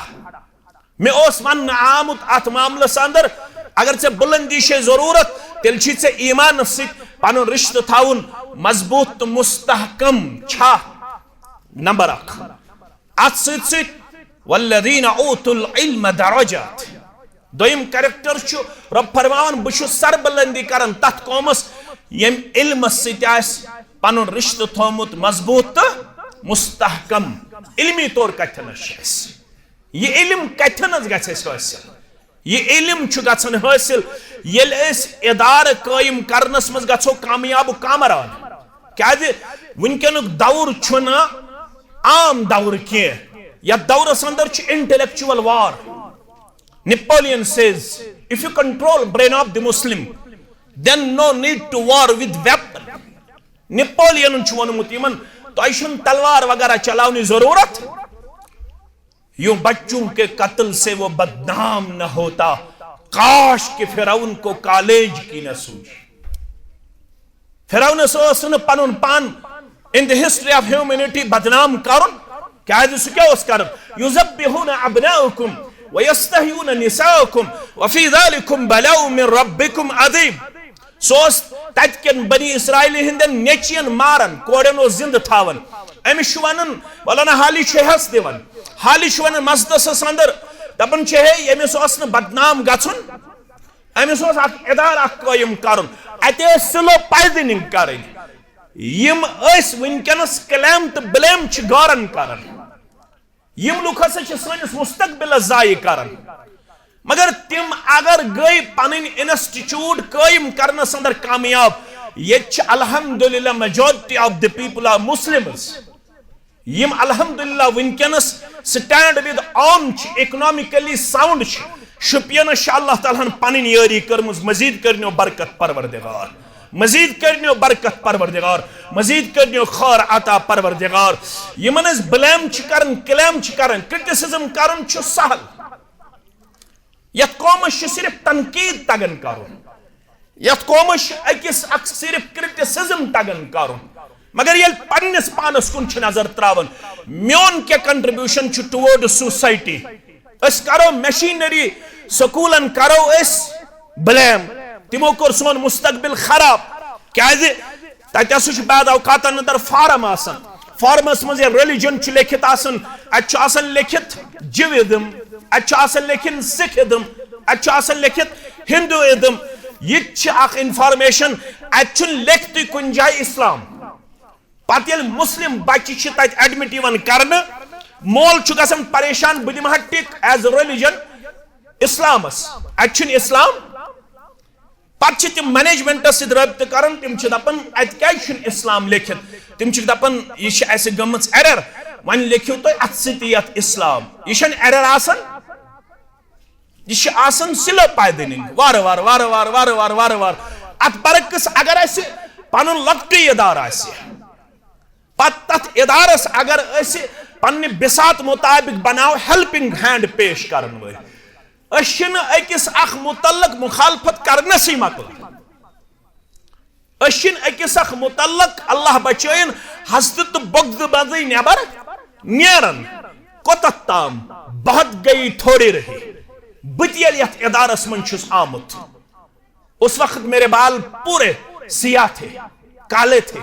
مےٚ اوس وننہٕ آمُت اتھ معاملس اندر، اگر ژےٚ بلندی چھے ضرورت، تیٚلہِ چھُے ژےٚ ایمانس سۭتۍ پنُن رشتہٕ تھاوُن مضبوط تہٕ مستحکم۔ چھا؟ نمبر اکھ۔ اتھ سۭتۍ سۭتۍ، "والذین اوتوا العلم درجات۔" دوٚیِم کریکٹر چھُ رب فرماوان، بہٕ چھُس سربلندی کران تتھ قومس ییٚمۍ علمس سۭتۍ آسہِ پنُن رشتہٕ تھوٚومُت مضبوط تہٕ مستحکم۔ علمی طور کتھنس چھُ اسہِ یہِ علم کتھنس گژھِ اسہِ حٲصِل؟ یہِ علم چھُ گژھان حٲصِل ییٚلہِ أسۍ ادارٕ قٲیِم کرنس منٛز گژھو کامیاب و کامران۔ کیازِ وٕنکیٚنُک دور چھُنہٕ عام دور کینٛہہ۔ یتھ دورس اندر چھُ intellectual war۔ Napoleon says, if you control brain of the Muslim, then no need to war with weapon. نیپولینن چھُ ووٚنمُت یِمن، تۄہہِ چھُنہٕ تلوار وغیرہ چلاونٕچ ضروٗرت۔ یوں بچوں کے قتل سے وہ بدنام نہ ہوتا، کاش کہ فرعون کو کالج کی نہ سوچ۔ فرعونس اوس نہٕ پنُن پان in the history of humanity بدنام کرُن۔ کیازِ سُہ کیٛاہ اوس کران؟ یذبحون ابناءکم ویستحیون نساءکم وفی ذلکم بلاء من ربکم عظیم۔ سُہ اوس تتہِ کٮ۪ن بنی اسرائیلی ہٕنٛدٮ۪ن نیچین ماران، کورٮ۪ن اوس زندٕ تھاوان۔ أمِس چھُ ونان، مولانا حالی چھُ ہس دِوان، حالی چھُ ونان مسجدس اندر، دپان چھِ، ہے، ییٚمِس اوس نہٕ بدنام گژھُن، أمِس اوس اکھ ادارٕ اکھ قٲیِم کرُن، اتہِ ٲس سلو پوائزننگ کرٕنۍ۔ یِم أسۍ وٕنکیٚنس کلیم تہٕ بلیم چھِ گارن کران، یِم لُکھ ہسا چھِ سٲنِس مستقبلس ضایع کران۔ مگر تِم اگر گٔے پنٕنۍ انسٹیٹیوٹ قٲیِم کرنس اندر کامیاب، ییٚتہِ چھِ الحمدللہ majority of the people are Muslims۔ یِم الحمدللہ وٕنکیٚنس stand with arm چھِ، اکنامکلی ساؤنڈ چھِ، شُپینس چھِ اللہ تعالیٰ ہن پنٕنۍ یٲری کٔرمٕژ۔ مزید کٔرنیو برکت پروردگار، مزید کٔرنیو برکت پروردگار، مزید کٔرنیو خٲر عطا پروردگار۔ یِمن أسۍ بلیم چھِ کران، کلیم چھِ کران، کرٹیسزم کرُن چھُ سہل۔ یتھ قومس چھُ صرف تنقید تگان کرُن، یتھ قومس چھُ أکِس اکھ صرف کرٹیسزم تگان کرُن، مگر ییٚلہِ پننِس پانس کُن چھِ نظر تراوان، میون کیٛاہ کنٹریبیوشن چھُ ٹُوٲرڈ سوسایٹی؟ أسۍ کرو مشینری، سکولن کرو أسۍ بلیم، تِمو کوٚر سون مستقبل خراب۔ کیازِ؟ تتہِ ہسا چھُ بعض اوقاتن اندر فارم آسان، فارمس منٛز یا ریلیجن چھُ لیکھِتھ آسان، اتہِ چھُ آسان لیکھِتھ جوٗازم، اتہِ چھُ آسان لیکھِتھ سکھ ازم، اتہِ چھُ آسان لیکھِتھ ہندو ازم۔ یہِ تہِ چھِ اکھ انفارمیشن، اتہِ چھُنہٕ لیکھتٕے کُنہِ جایہِ اسلام۔ پتہٕ ییٚلہِ مسلم بچہِ چھِ تتہِ ایڈمٹ یِوان کرنہٕ، مول چھُ گژھان پریشان، بہٕ دِمہٕ ہا ٹک ایز ریلیجن اسلامس، اتہِ چھُنہٕ اسلام۔ پتہٕ چھِ تِم مینجمنٹس سۭتۍ رٲبطہٕ کران، تِم چھِ دپان، اتہِ کیازِ چھُنہٕ اسلام لیکھِتھ؟ تِم چھِ دپان، یہِ چھِ اسہِ گٔمٕژ ایرر، وۄنۍ لیکھِو تُہۍ اتھ سۭتی یتھ اسلام۔ یہِ چھَنہٕ ایرر آسان، یہِ چھِ آسان سلو پوائزننگ، وارٕ وارٕ، وارٕ وارٕ، وارٕ وارٕ، وارٕ وارٕ۔ اتھ برعکس اگر اسہِ پنُن لۄکٹُے ادارٕ آسہِ، پتہٕ تتھ ادارس اگر أسۍ پننہِ بساط مطابق بناو ہیلپنگ ہینڈ پیش کرن وٲلۍ، أسۍ چھِنہٕ أکِس اکھ متعلق مخالفت کرنسٕے مۄکلان۔ أسۍ چھِنہٕ أکِس اکھ متعلق، اللہ بچٲیِن، حسد تہٕ بغض منٛزٕے نٮ۪بر نیران۔ کوٚتتھ تام؟ بہت گئی تھوڑی رہی۔ بہٕ تہِ ییٚلہِ یتھ ادارس منٛز چھُس آمُت، اس وقت میرے بال پورے سیاہ تھے، کالے تھے۔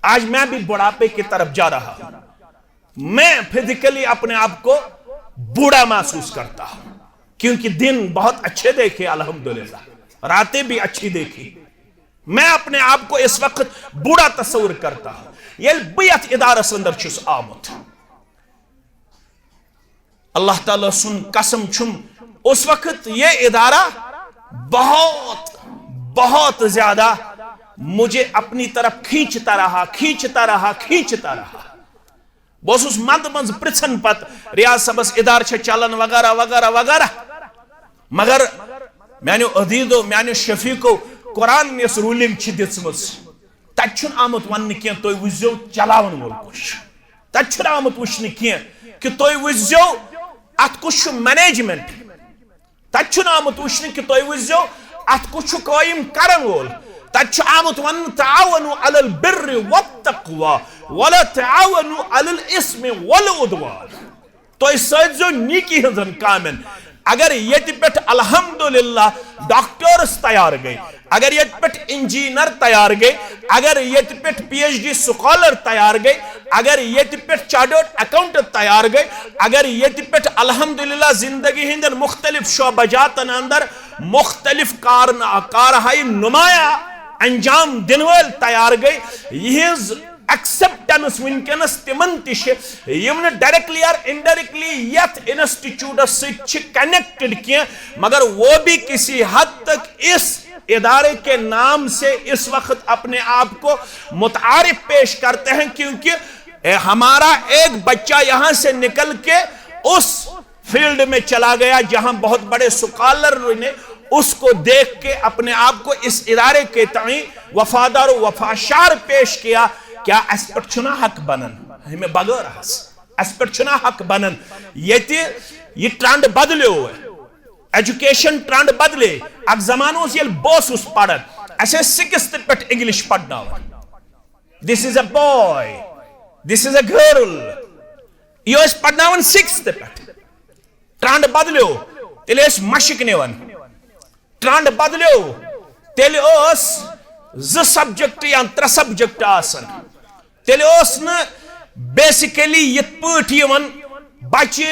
آج میں بھی بڑھاپے کی طرف جا رہا ہوں۔ میں فزیکلی اپنے آپ کو بوڑھا محسوس کرتا ہوں، کیونکہ دن بہت اچھے دیکھے، الحمدللہ، راتیں بھی اچھی دیکھی۔ میں اپنے آپ کو اس وقت بوڑھا تصور کرتا ہوں۔ ییٚلہِ بہٕ یتھ ادارس اندر چھُس آمُت، اللہ تعالیٰ سُنٛد قسم چھُم، اس وقت یہ ادارہ بہت، بہت زیادہ مجھے اپنی طرف کھینچتا رہا، کھینچتا رہا، کھینچتا رہا۔ بہٕ اوسُس منٛزٕ منٛزٕ پرژھان پتہٕ ریاض صٲبس، ادارٕ چھا چلان وغیرہ وغیرہ وغیرہ۔ مگر میانیو عزیزو، میانیو شفیقو، قرآن یۄس رولنگ چھِ دِژمٕژ، تتہِ چھُنہٕ آمُت وننہٕ کینٛہہ تُہۍ وٕچھزیو چلاون وول کُس چھُ۔ تتہِ چھُنہٕ آمُت وٕچھنہٕ کینٛہہ کہِ تُہۍ وٕچھزیو اتھ کُس چھُ مینجمنٹ۔ تتہِ چھُنہٕ آمُت وٕچھنہٕ کہِ تُہۍ وٕچھزیو اتھ کُس چھُ قٲیِم کرن وول۔ تتہِ چھُ آمُت وننہٕ، تعاونوا علی البر والتقوی ولا تعاونوا علی الاثم والعدوان۔ تُہۍ سٲزیو نیکی ہٕنٛزن کامٮ۪ن۔ اگر ییٚتہِ پٮ۪ٹھ الحمدللہ ڈاکٹرس تیار گٔے، اگر ییٚتہِ پٮ۪ٹھ انجینئر تیار گٔے، اگر ییٚتہِ پٮ۪ٹھ پی ایچ ڈی سکالر تیار گٔے، اگر ییٚتہِ پٮ۪ٹھ چارٹرڈ اکاؤنٹنٹ تیار گٔے، اگر ییٚتہِ پٮ۪ٹھ الحمدللہ زندگی ہٕنٛدٮ۪ن مختلف شعبہ جاتن اندر مختلف کارن-، کارہائے نمایاں انجام دِنہٕ وٲلۍ تیار گٔے، یِہٕنٛز ایکسپٹنس وٕنکیٚنس تِمن تہِ چھِ، یِم نہٕ ڈائریکٹلی اور انڈائریکٹلی یتھ انسٹیٹیوٹس سۭتۍ چھِ کنیکٹڈ کینٛہہ، مگر وہ بھی کسی حد تک اس ادارے کے نام سے اس وقت اپنے آپ کو متعارف پیش کرتے ہیں، کیونکہ اے، ہمارا ایک بچہ یہاں سے نکل کے اس فیلڈ میں چلا گیا، جہاں بہت بڑے سکالر نے اس کو دیکھ کے اپنے آپ کو اس ادارے کے تئیں وفادار و وفاشار پیش کیا۔ کیا اسہِ پٮ۪ٹھ چھُنہ حق بنان؟ ہمیں بغیر حس، اسہِ پٮ۪ٹھ چھُنہ حق بنان؟ ییٚتہِ یہِ ٹرینڈ بدلیو، ایجوکیشن ٹرینڈ بدلے۔ اکھ زمانہٕ اوس ییٚلہِ بہٕ اوسُس پران، اسہِ ٲسۍ سکستھ پٮ۪ٹھ انگلش پرناوان۔ This is a boy, this is a girl۔ یہِ ٲسۍ پرناوان سکستھ پٮ۪ٹھ۔ ٹرینڈ بدلیو، تیٚلہِ ٲسۍ مشق نِوان۔ ٹرینڈ بدلیو، تیٚلہِ ٲس زٕ سبجیکٹ یا ترٛےٚ سبجیکٹ آسان۔ تیٚلہِ اوس نہٕ بیسیکلی یِتھ پٲٹھۍ یِوان بچہِ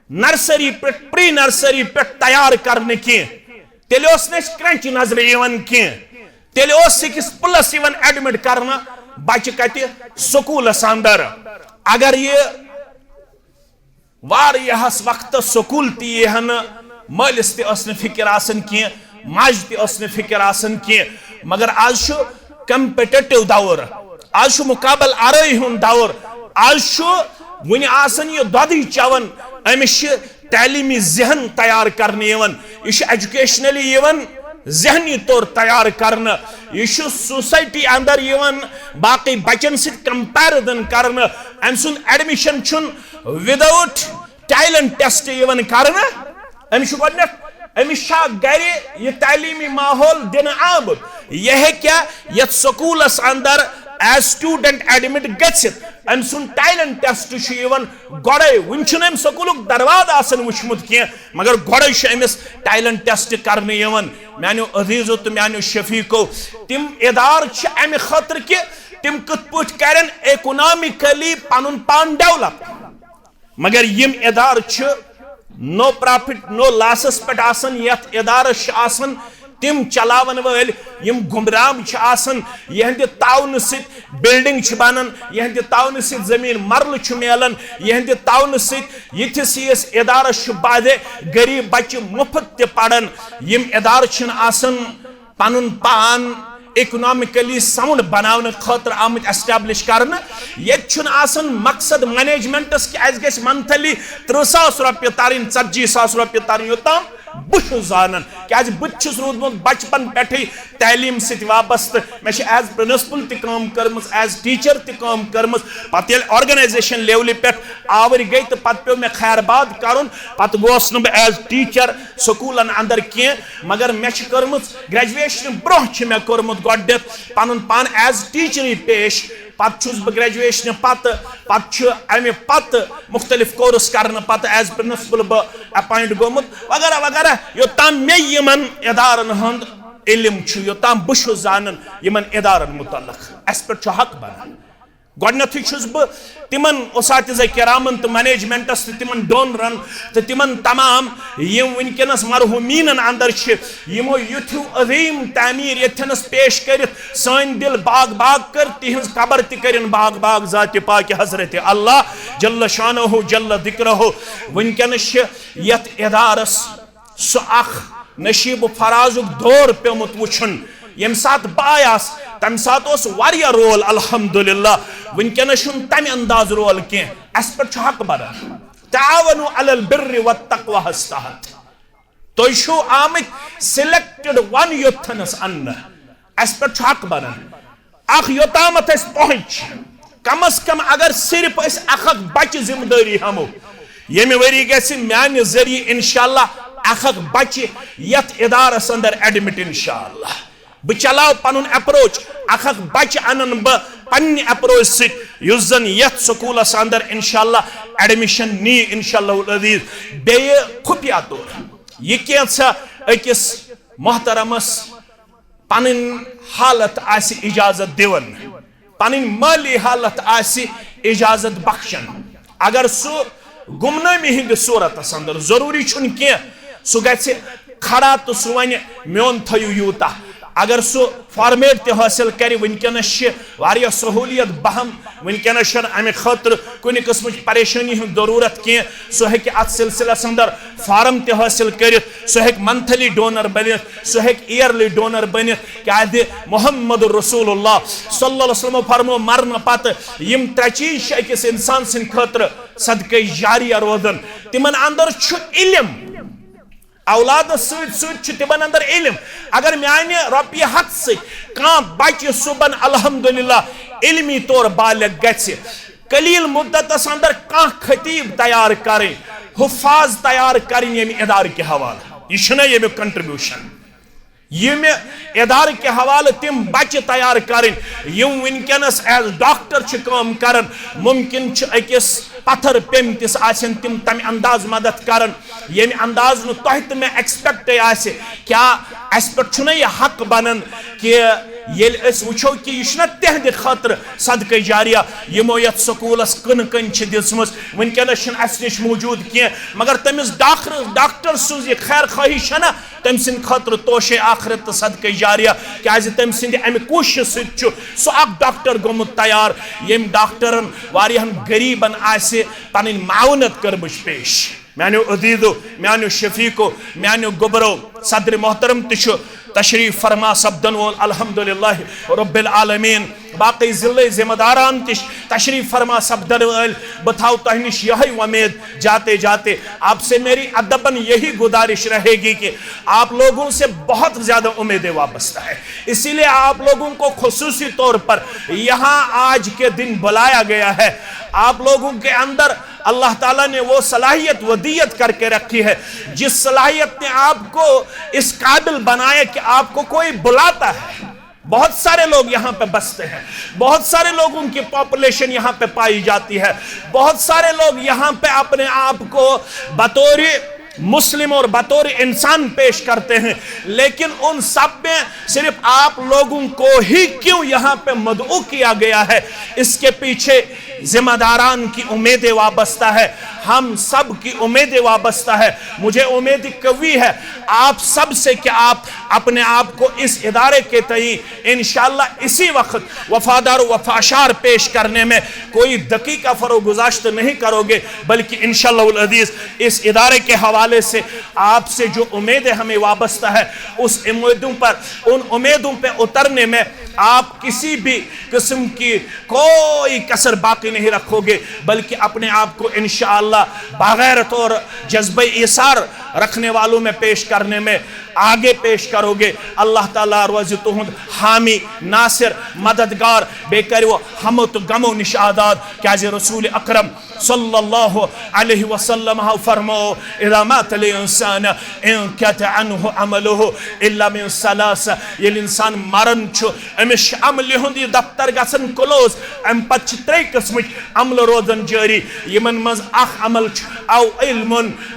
نرسری پٮ۪ٹھ، پری نرسری پٮ۪ٹھ تیار کرنہٕ کینٛہہ۔ تیٚلہِ اوس نہٕ اَسہِ کرٛنٛچہِ نظرِ یِوان کینٛہہ۔ تیٚلہِ اوس أکِس پُلس یِوان ایڈمٹ کرنہٕ بچہِ کتہِ؟ سکوٗلس اندر۔ اگر یہِ واریاہس وقتس سکوٗل تہِ یی ہا نہٕ، مٲلِس تہِ ٲس نہٕ فکر آسان کینٛہہ، ماجہِ تہِ ٲس نہٕ فکر آسان کینٛہہ۔ مگر آز چھُ کمپیٹیٹو دور، آز چھُ مقابل آرٲیی ہُنٛد دور، آز چھُ وُنہِ آسان یہِ دۄدٕے چٮ۪وان، أمِس چھِ تعلیمی ذہن تیار کرنہٕ یِوان، یہِ چھُ ایجوکیشنلی یِوان ذہنی طور تیار کرنہٕ، یہِ چھُ سوسائٹی اندر یِوان باقٕے بچن سۭتۍ کمپیرزن کرنہٕ۔ أمۍ سُنٛد ایڈمیشن چھُنہٕ وداؤٹ ٹیلنٹ ٹیسٹ یِوان کرنہٕ۔ أمِس چھُ گۄڈٕنیتھ، أمِس چھا گرِ یہِ تعلیمی ماحول دِنہٕ آمُت؟ یہِ ہیٚکیا یتھ سکوٗلس اندر ایز اسٹوڈنٹ ایڈمٹ گٔژھِتھ؟ أمۍ سُنٛد ٹیلنٹ ٹیسٹ چھُ یِوان گۄڈے، وُنہِ چھُنہٕ أمۍ سکوٗلُک دروازٕ آسان وُچھمُت کینٛہہ، مگر گۄڈے چھُ أمِس ٹیلنٹ ٹیسٹ کرنہٕ یِوان۔ میانیو عزیزو تہٕ میانیو شفیقو، تِم ادارٕ چھِ امہِ خٲطرٕ کہِ تِم کِتھ پٲٹھۍ کرن اکنامکلی پنُن پان ڈیولپ۔ مگر یِم ادارٕ چھِ نو پرافٹ نو لاسس پٮ۪ٹھ آسان، یتھ ادارس چھِ آسان تِم چلاون وٲلۍ یِم گمرام چھِ آسان، یِہنٛدِ تعاونہٕ سۭتۍ بلڈنگ چھِ بنان، یِہنٛدِ تعاونہٕ سۭتۍ زمین مرلہٕ چھُ میلان، یِہنٛدِ تعاونہٕ سۭتۍ یِتھِس یِیِس ادارس چھُ بعضے غریب بچہِ مفت تہِ پران۔ یِم ادارٕ چھِنہٕ آسان پنُن پان اکنامکلی ساؤنڈ بناونہٕ خٲطرٕ آمٕتۍ ایسٹیبلش کرنہٕ۔ ییٚتہِ چھُنہٕ آسان مقصد منیجمنٹس کہِ اسہِ گژھِ منتھلی ترٕہ ساس رۄپیہِ ترٕنۍ، ژتجی ساس رۄپیہِ ترٕنۍ۔ یوٚتام بہٕ چھُس زانان، کیازِ بہٕ تہِ چھُس روٗدمُت بچپن پٮ۪ٹھٕے تعلیٖم سۭتۍ وابستہٕ۔ مےٚ چھِ ایز پرنسپل تہِ کٲم کٔرمٕژ، ایز ٹیچر تہِ کٲم کٔرمٕژ۔ پتہٕ ییٚلہِ آرگنائزیشن لیولہِ پٮ۪ٹھ آوٕرۍ گٔے تہٕ پتہٕ پیوٚو مےٚ خیر آباد کرُن، پتہٕ گوس نہٕ بہٕ ایز ٹیچر سکوٗلن اندر کینٛہہ، مگر مےٚ چھِ کٔرمٕژ گریجویشن برونٛہہ چھِ مےٚ کوٚرمُت گۄڈٕنیتھ پنُن پان ایز ٹیچرٕے پیش۔ پتہٕ چھُس بہٕ گریجویشن پتہٕ، پتہٕ چھُ امہِ پتہٕ مختلف کورس کرنہٕ پتہٕ ایز پرنسپل بہٕ اپوینٹ گوٚمُت وغیرہ وغیرہ۔ یوٚتام مےٚ یِمن ادارن ہُنٛد علم چھُ، یوٚتام بہٕ چھُس زانان یِمن ادارن متعلق، اسہِ پٮ۪ٹھ چھُ حق بنان۔ گۄڈٕنیتھٕے چھُس بہٕ تِمن اساتذہ کرامن تہٕ منیجمنٹس تہٕ تِمن ڈونرن تہٕ تِمن تمام یِم وٕنکیٚنس مرحومیٖنن اندر چھِ، یِمو یُتھ ہیوٗ عظیٖم تعمیٖر ییٚتھٮ۪نس پیش کٔرِتھ سٲنۍ دِل باغ باغ کٔر، تِہنٛز قبر تہِ کٔرِن باغ باغ ذاتِ پاکِ حضرت اللہ جل شانہ جل ذکرہ۔ وٕنکیٚنس چھِ یتھ ادارس سُہ اکھ نشیب و فرازُک دور پیومُت وٕچھُن۔ ییٚمہِ ساتہٕ بہٕ آیاس، تمہِ ساتہٕ اوس واریاہ رول، الحمدللہ۔ وٕنکیٚنس چھُنہٕ تمہِ انداز رول کینٛہہ۔ اسہِ پٮ۪ٹھ چھُ حق بنان۔ تعاونوا علی البر والتقوی ہس تحت۔ تُہۍ چھِو آمٕتۍ سلیکٹڈ ون یوٚتھنس اننہٕ۔ اسہِ پٮ۪ٹھ چھُ حق بنان۔ اکھ یوٚتامتھ أسۍ پہنچ، کم از کم اگر صرف أسۍ اکھ اکھ بچہِ ذمہٕ دٲری ہٮ۪مو، ییٚمہِ ؤری گژھِ میانہِ ذٔریعہٕ انشاءاللہ اکھ اکھ بچہِ یتھ ادارس اندر ایڈمٹ انشاءاللہ۔ بہٕ چلاو پنُن اپروچ، اکھ اکھ بچہِ انن بہٕ پننہِ اپروچ سۭتۍ، یُس زن یتھ سکوٗلس اندر انشاءاللہ ایڈمشن نی انشاءاللہ العزیز۔ بیٚیہِ خفیہ طور یہِ کینٛژھا أکِس محترمس پنٕنۍ حالت آسہِ اجازت دِوان، پنٕنۍ مٲلی حالت آسہِ اجازت بخشان، اگر سُہ گمنٲمی ہٕنٛدِ صورتس اندر، ضروٗری چھُنہٕ کینٛہہ سُہ گژھِ کھڑا تہٕ سُہ ونہِ، "میون تھٲیِو یوٗتاہ"، اگر سُہ فارمیٹ تہِ حٲصِل کرِ، وٕنکیٚنس چھِ واریاہ سہوٗلیت بہم، وٕنکیٚنس چھَنہٕ امہِ خٲطرٕ کُنہِ قٕسمٕچ پریشٲنی ہٕنٛز ضروٗرت کینٛہہ۔ سُہ ہیٚکہِ اتھ سلسلس اندر فارم تہِ حٲصِل کٔرِتھ، سُہ ہیٚکہِ منتھلی ڈونر بٔنِتھ، سُہ ہیٚکہِ ایئرلی ڈونر بٔنِتھ، کیازِ محمد رسول اللہ صلی اللہ علیہ وسلم فرمو، مرنہٕ پتہٕ یِم ترٛےٚ چیٖز چھِ أکِس انسان سٕنٛدِ خٲطرٕ صدقے جاریہ روزان، تِمن اندر چھُ علم۔ اولادس سۭتۍ سۭتۍ چھُ تِمن اندر علم۔ اگر میانہِ رۄپیہِ ہتھ سۭتۍ کانٛہہ بچہِ صُبحن الحمدللہ علمی طور بالغ گژھِ، قلیل مدتس اندر کانٛہہ خطیب تیار کرٕنۍ، حفاظ تیار کرٕنۍ ییٚمہِ ادارٕ کہِ حوالہٕ، یہِ چھُنہ ییٚمیُک کنٹریبیوشن؟ ییٚمہِ ادارٕ کہِ حوالہٕ تِم بچہِ تیار کرٕنۍ یِم وٕنکیٚنس ایز ڈاکٹر چھِ کٲم کران، ممکن چھُ أکِس پتھر پیٚمتِس آسن تِم تمہِ انداز مدد کران ییٚمہِ انداز نہٕ تۄہہِ تہٕ مےٚ ایکسپیکٹے آسہِ۔ کیٛاہ اسہِ پٮ۪ٹھ چھُنہ یہِ حق بنان کہِ ییٚلہِ أسۍ وٕچھو کہِ یہِ چھُنہ تِہنٛدِ خٲطرٕ صدقہ جاریہ، یِمو یتھ سکوٗلس کٕنہٕ کٔنۍ چھِ دِژمٕژ، وٕنکیٚنس چھُنہٕ اسہِ نِش موٗجوٗد کینٛہہ، مگر تٔمِس ڈاکٹر ڈاکٹر سٕنٛز یہِ خیر خواہی چھنہ تٔمۍ سٕنٛدِ خٲطرٕ توشے آخرت تہٕ صدقہ جاریہ، کیازِ تٔمۍ سٕنٛدِ امہِ کوٗششہِ سۭتۍ چھُ سُہ اکھ ڈاکٹر گوٚمُت تیار، ییٚمۍ ڈاکٹرن واریاہن غریبن آسہِ پنٕنۍ معاونت کٔرمٕژ پیش۔ میانیو عزیزو، میانیو شفیقو، میانیو گوبرو، صدر محترم تہِ چھُ تشریف فرما سپدن وول، الحمدللہ رب العالمین۔ باقی ضلعی ذمہ داران تہِ چھِ تشریف فرما سپدن وٲلۍ۔ بہٕ تھاوٕ تۄہہِ نِش یِہوٚے وۄمید، جاتے جاتے آپ سے میری ادبن یہی گزارش رہے گی کہ آپ لوگوں سے بہت زیادہ امیدیں وابستہ ہے، اسی لیے آپ لوگوں کو خصوصی طور پر یہاں آج کے دن بلایا گیا ہے۔ آپ لوگوں کے اندر اللہ تعالیٰ نے وہ صلاحیت ودیت کر کے رکھی ہے، جس صلاحیت نے آپ کو اس قابل بنایا کہ آپ کو کوئی بلاتا ہے۔ بہت سارے لوگ یہاں پہ بستے ہیں، بہت سارے لوگوں کی پاپولیشن یہاں پہ پائی جاتی ہے، بہت سارے لوگ یہاں پہ اپنے آپ کو بطور مسلم اور بطور انسان پیش کرتے ہیں، لیکن ان سب میں صرف آپ لوگوں کو ہی کیوں یہاں پہ مدعو کیا گیا ہے، اس کے پیچھے ذمہ داران کی امیدیں وابستہ ہے، ہم سب کی امیدیں وابستہ ہے۔ مجھے امید قوی ہے آپ سب سے کہ آپ اپنے آپ کو اس ادارے کے تئیں انشاءاللہ اسی وقت وفادار و وفاشار پیش کرنے میں کوئی دقیقہ فرو گذاشت نہیں کرو گے، بلکہ انشاءاللہ العزیز اس ادارے کے حوالے سے آپ سے جو امیدیں ہمیں وابستہ ہے، اس امیدوں پر، ان امیدوں پہ اترنے میں آپ کسی بھی قسم کی کوئی کسر باقی نہیں رکھو گے، بلکہ اپنے آپ کو انشاءاللہ باغیرت اور جذبہ ایثار رکھنے والوں میں پیش کرنے میں آگے پیش کرو گے۔ اللہ تعالیٰ روزِ تُہُنٛد حامی، ناصر، مددگار، بیٚیہِ کَرِ ہمو تہٕ غمو نِش آزاد، کیازِ رسول اکرم صلی اللہ علیہ وسلم ہو فرمو، اذا مات الانسان انقطع عنہ عمله الا من ثلاث، ییٚلہِ انسان مران چھُ، أمِس چھُ عملہِ ہُنٛد یہِ دفتر گژھان کلوز۔ امہِ پتہٕ چھِ ترٛے قٕسمٕکۍ عملہٕ روزان جٲری، یِمن منٛز اکھ عمل چھُ او علم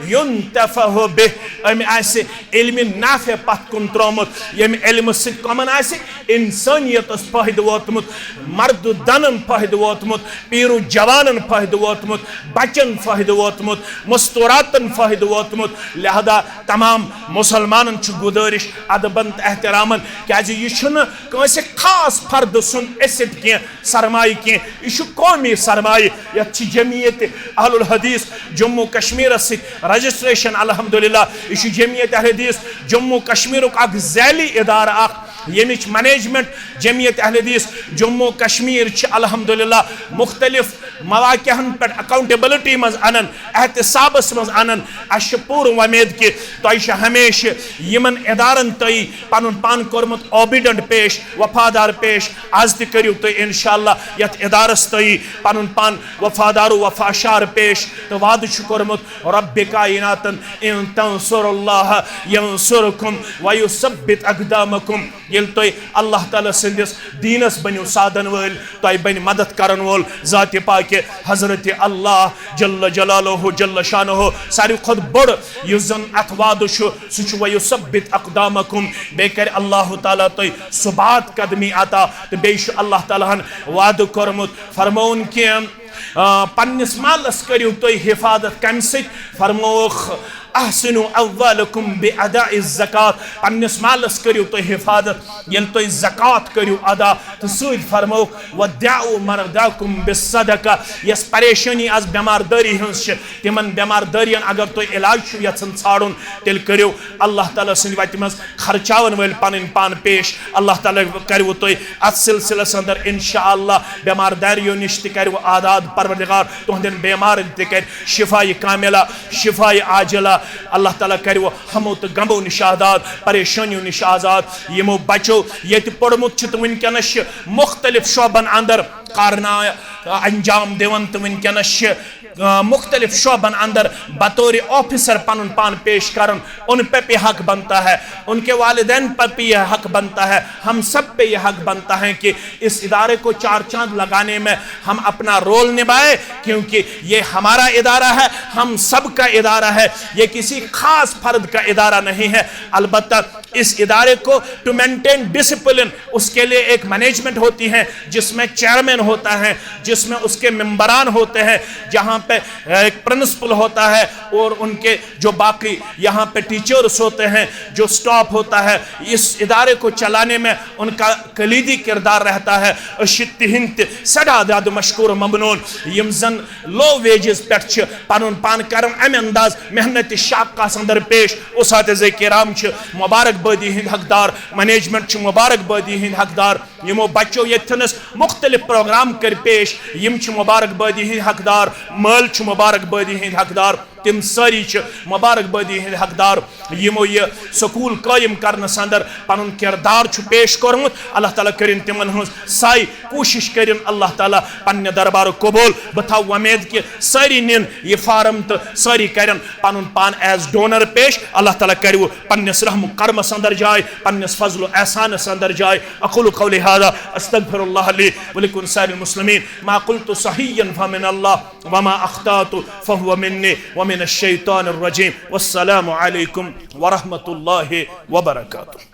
ينتفع به، أمۍ آسہِ علمِ نافع پتھ کُن ترٛوومُت، ییٚمہِ علمہٕ سۭتۍ کمن آسہِ؟ انسانیتس فٲیدٕ ووتمُت، مرد و زنن فٲیدٕ ووتمُت، پیٖرو جوانن فٲیدٕ ووتمُت، بچن فٲیدٕ ووتمُت، مستوراتن فٲیدٕ ووتمُت۔ لہذا تمام مسلمانن چھُ گُزٲرِش ادبن تہٕ احترامن، کیازِ یہِ چھُنہٕ کٲنٛسہِ خاص فردٕ سُنٛد asset کینٛہہ، سرمایہِ کینٛہہ، یہِ چھُ قومی سرمایہِ۔ یتھ چھِ جمعیت اہل الحدیث جموں کشمیرس سۭتۍ registration، الحمدللہ۔ یہِ چھُ جمعیت اہل حدیث جموں کشمیرُک اکھ ذیلی ادارٕ اکھ، ییٚمِچ management جمعیت اہل حدیث جموں کشمیر چھِ الحمدللہ مختلف مواقعن پٮ۪ٹھ accountability منٛز انان، احتسابس منٛز انان۔ اسہِ چھِ پوٗرٕ وۄمید کہِ تۄہہِ چھِ ہمیشہِ یِمن ادارن تہٕ پنُن پان کوٚرمُت obedient پیش، وفادار پیش۔ از تہِ کٔرِو تُہۍ انشاءاللہ یتھ ادارس تہٕ پنُن پان وفادار و وفاشار پیش، تہٕ وعدٕ چھُ کوٚرمُت رب کائناتن، ان تنصر اللہ ینصرکم ویثبت اقدامکم۔ ییٚلہِ تُہۍ اللہ تعالیٰ سٕنٛدِس دیٖنس بٔنِو سادن وٲلۍ، تۄہہِ بنہِ مدد کرن وول ذاتِ پاکہِ حضرت اللہ جل جلالہ جل شانہ۔ ساروی کھۄتہٕ بوٚڑ یُس زن اتھ وعدٕ چھُ، سُہ چھُ ویثبت اقدامکم، بیٚیہِ کرِ اللہ تعالیٰ تۄہہِ ثبات قدمی عطا۔ تہٕ بیٚیہِ چھُ اللہ تعالیٰ ہن وعدٕ کوٚرمُت، فرمووُن کہِ، آ، پننِس مالس کٔرِو تُہۍ حفاظت۔ کمہِ سۭتۍ؟ فرمووُکھ، احسنوا اموالکم باداء الزکات، پننِس مالس کٔرِو تُہۍ حفاظت، ییٚلہِ تُہۍ زکات کٔرِو ادا۔ تہٕ سۭتۍ فرمووُکھ، وداعوا مرضاکم بالصدقہ، یۄس پریشٲنی از بٮ۪مار دٲری ہٕنٛز چھِ، تِمن بٮ۪مار دٲرین اگر تُہۍ علاج چھِو یژھان ژھانڈُن، تیٚلہِ کٔرِو اللہ تعالیٰ سٕنٛدِ وتہِ منٛز خرچاون وٲلۍ پنٕنۍ پان پیش۔ اللہ تعالیٰ کرِوٕ تُہۍ اتھ سلسلس اندر انشاءاللہ بٮ۪مار داریو نِش تہِ کرِوٕ آزاد پروردگار، تُہنٛدٮ۪ن بٮ۪مارن تہِ کرِ شفایہِ کاملہ، شفایہِ عاجلہ۔ اللہ تعالیٰ کرِوٕ ہمو تہٕ غمو نِش آزاد، پریشٲنیو نِش آزاد۔ یِمو بچو ییٚتہِ پوٚرمُت چھُ تہٕ وٕنکیٚنس چھِ مختلف شعبن اندر کارنامہٕ انجام دِوان تہٕ وٕنکیٚنس چھِ، آ، مختلف شعبن اندر بطور آفیسر پنُن پان پیش کران۔ ان پہ بھی حق بنتا ہے، ان کے والدین پر بھی یہ حق بنتا ہے، ہم سب پہ یہ حق بنتا ہے کہ اس ادارے کو چار چاند لگانے میں ہم اپنا رول نبھائیں، کیونکہ یہ ہمارا ادارہ ہے، ہم سب کا ادارہ ہے، یہ کسی خاص فرد کا ادارہ نہیں ہے۔ البتہ اس ادارے کو ٹو مینٹین ڈسپلن، اس کے لیے ایک مینجمنٹ ہوتی ہے، جس میں چیئرمین ہوتا ہے، جس میں اس کے ممبران ہوتے ہیں، جہاں پہ ایک پرنسپل ہوتا ہے اور ان کے جو باقی یہاں پہ ٹیچرز ہوتے ہیں، جو اسٹاف ہوتا ہے، اس ادارے کو چلانے میں ان کا کلیدی کردار رہتا ہے۔ أسۍ چھِ تِہنٛدۍ تہِ سٮ۪ٹھاہ زیادٕ مشکور و ممنون، یِم زن لو ویجز پٮ۪ٹھ چھِ پنُن پان کران امہِ انداز محنت شاقہ اندر پیش۔ اساتذہ کرام چھِ مبارک بٲدی ہٕنٛدۍ حقدار، مینجمنٹ چھِ مبارک بٲدی ہٕنٛدۍ حقدار، یِمو بچو ییٚتھنس مختلف پروگرام کٔرۍ پیش، یِم چھِ مبارک بٲدی ہٕنٛدۍ حقدار، مٲلۍ چھِ مبارک بٲدی ہٕنٛدۍ حقدار، تِم سٲری چھِ مبارک بٲدی ہٕنٛدۍ حقدار، یِمو یہِ سکول قٲیِم کرنس اندر پنُن کردار چھُ پیش کوٚرمُت۔ اللہ تعالیٰ کٔرِن تِمن ہٕنٛز ساے، کوٗشِش کٔرِن اللہ تعالیٰ پننہِ دربارُک قبول۔ بہٕ تھاوٕ وۄمید کہِ سٲری نِن یہِ فارم تہٕ سٲری کرن پنُن پان ایز ڈونر پیش۔ اللہ تعالیٰ کٔرِو پننِس رحم و کرمس اندر جاے، پننِس فضل و احسانس اندر جاے۔ اقول قولی هذا، استغفر الله لي ولكم سائر المسلمين، ما قلت صحيحا فمن الله، وما اخطأت فهو مني ومن الشيطان الرجيم۔ والسلام عليكم ورحمة الله وبركاته۔